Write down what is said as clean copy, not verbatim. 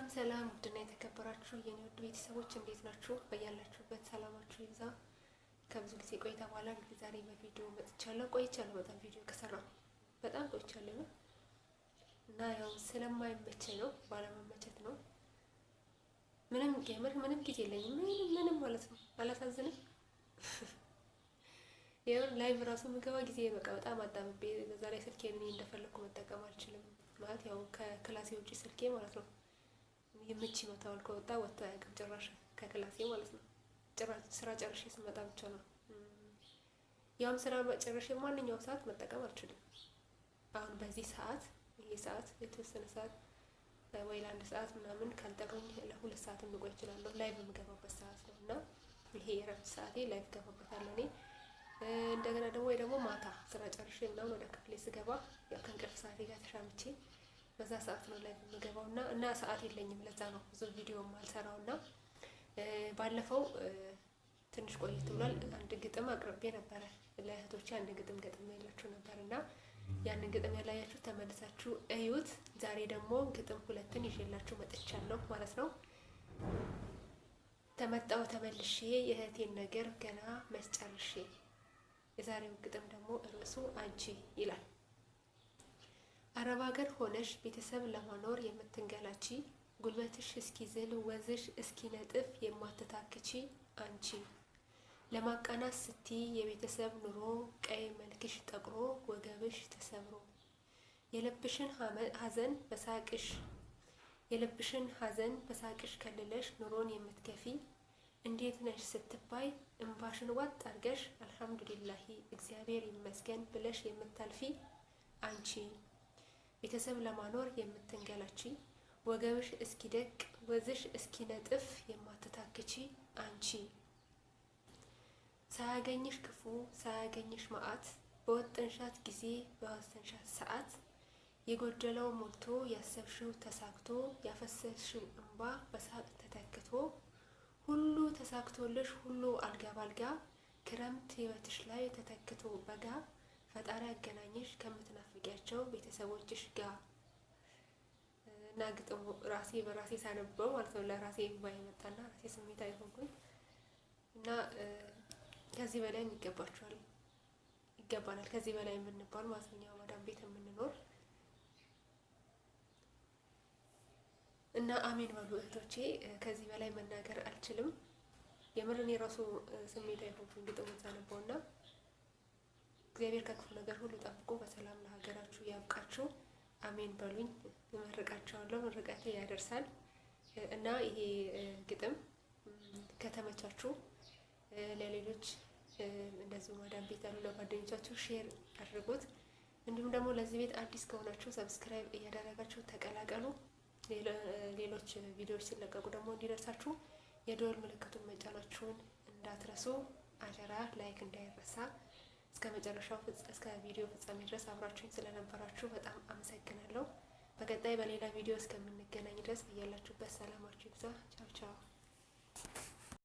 ሰላም ውድና የተከበራችሁ የኔ ውድ ቤተሰቦች፣ እንዴት ናችሁ? በያላችሁበት ሰላማችሁ ይብዛ። ከብዙ ጊዜ ቆይታ በኋላ እንግዲህ ዛሬ በቪዲዮ መጥቻለሁ። ቆይቻለሁ፣ በጣም ቪዲዮ ከሰራሁ በጣም ቆይቻለሁ እና ያው ስለማይመቸኝ ነው፣ ባለመመቸት ነው። ምንም የምር ምንም ጊዜ የለኝም፣ ምንም ምንም ማለት ነው። አላሳዝንም? የምር live ራሱ ምገባ ጊዜ በቃ በጣም አጣብቤ፣ በዛ ላይ ስልኬን እኔ እንደፈለግኩ መጠቀም አልችልም። ማለት ያው ከክላሴ ውጪ ስልኬ ማለት ነው የምች ይመታዋል። ከወጣ ወጥቶ አያውቅም ጭራሽ ከክላሴ ማለት ነው። ጭራሽ ስራ ጨርሼ ስመጣ ብቻ ነው። ያውም ስራ ጨርሼ ማንኛውም ሰዓት መጠቀም አልችልም። አሁን በዚህ ሰዓት፣ ይሄ ሰዓት የተወሰነ ሰዓት ወይ ለአንድ ሰዓት ምናምን ካልጠሩኝ ለ2 ሰዓት ልቆይ እችላለሁ። Live የምገባበት ሰዓት ነው እና ይሄ የእረፍት ሰዓቴ live ገባበታለሁ እኔ። እንደገና ደግሞ ወይ ደግሞ ማታ ስራ ጨርሼ ምናምን ወደ ክፍሌ ስገባ ያው ከእንቅልፍ ሰዓቴ ጋር ተሻምቼ በዛ ሰዓት ነው live የምገባው እና ሰዓት የለኝም። ለዛ ነው ብዙ ቪዲዮ የማልሰራው። እና ባለፈው ትንሽ ቆየት ብሏል፣ አንድ ግጥም አቅርቤ ነበረ ለእህቶቼ፣ አንድ ግጥም ገጥሜላችሁ ነበር እና ያንን ግጥም ያላያችሁ ተመልሳችሁ እዩት። ዛሬ ደግሞ ግጥም ሁለትን ይዤላችሁ መጥቻለሁ ማለት ነው። ተመጣው ተመልሼ የእህቴን ነገር ገና መስጨርሼ። የዛሬው ግጥም ደግሞ ርዕሱ አንቺ ይላል። አረብ ሀገር ሆነሽ ቤተሰብ ለማኖር የምትንገላቺ፣ ጉልበትሽ እስኪዝል ወዝሽ እስኪነጥፍ የማትታክቺ አንቺ፣ ለማቃናት ስትይ የቤተሰብ ኑሮ ቀይ መልክሽ ጠቁሮ ወገብሽ ተሰብሮ፣ የልብሽን ሐዘን በሳቅሽ ከልለሽ ኑሮን የምትገፊ፣ እንዴት ነሽ ስትባይ እምባሽን ዋጥ አርገሽ አልሐምዱሊላሂ እግዚአብሔር ይመስገን ብለሽ የምታልፊ አንቺ፣ ቤተሰብ ለማኖር የምትንገላቺ፣ ወገብሽ እስኪደቅ ወዝሽ እስኪነጥፍ የማትታክቺ አንቺ፣ ሳያገኝሽ ክፉ ሳያገኝሽ መዓት፣ በወጠንሻት ጊዜ በወሰንሻት ሰዓት፣ የጎደለው ሞልቶ ያሰብሽው ተሳክቶ፣ ያፈሰስሽው እንባ በሳቅ ተተክቶ፣ ሁሉ ተሳክቶልሽ ሁሉ አልጋ ባልጋ፣ ክረምት ህይወትሽ ላይ ተተክቶ በጋ፣ ፈጣሪ ያገናኝሽ ከምትናፍቂያቸው ቤተሰቦችሽ ጋር። እና ግጥሙ ራሴ በራሴ ሳነበው ማለት ነው ለራሴ እንባ የመጣና ራሴ ስሜታዊ ሆንኩኝ። እና ከዚህ በላይ ይገባችኋል፣ ይገባናል ከዚህ በላይ የምንባል ማለት ነው እኛ ማዳም ቤት የምንኖር። እና አሜን በሉ እህቶቼ። ከዚህ በላይ መናገር አልችልም። የምር እኔ ራሱ ስሜታዊ ሆንኩኝ ግጥሙን ሳነበው። እና እግዚአብሔር ከክፉ ነገር ሁሉ ጠብቆ በሰላም ለሀገራችሁ ያብቃችሁ። አሜን በሉኝ። እመርቃችኋለሁ። ምርቃቴ ያደርሳል። እና ይሄ ግጥም ከተመቻችሁ ለሌሎች እንደዚሁ ማዳም ቤት ያሉ ለጓደኞቻችሁ share አድርጉት። እንዲሁም ደግሞ ለዚህ ቤት አዲስ ከሆናችሁ subscribe እያደረጋችሁ ተቀላቀሉ። ሌሎች ቪዲዮዎች ሲለቀቁ ደግሞ እንዲደርሳችሁ የደወል ምልክቱን መጫናችሁን እንዳትረሱ። አደራ like እንዳይረሳ። እስከ መጨረሻው እስከ ቪዲዮ ፍጻሜ ድረስ አብራችሁኝ ስለነበራችሁ በጣም አመሰግናለሁ። በቀጣይ በሌላ ቪዲዮ እስከምንገናኝ ድረስ በያላችሁበት ሰላማችሁ ይብዛ። ቻው ቻው።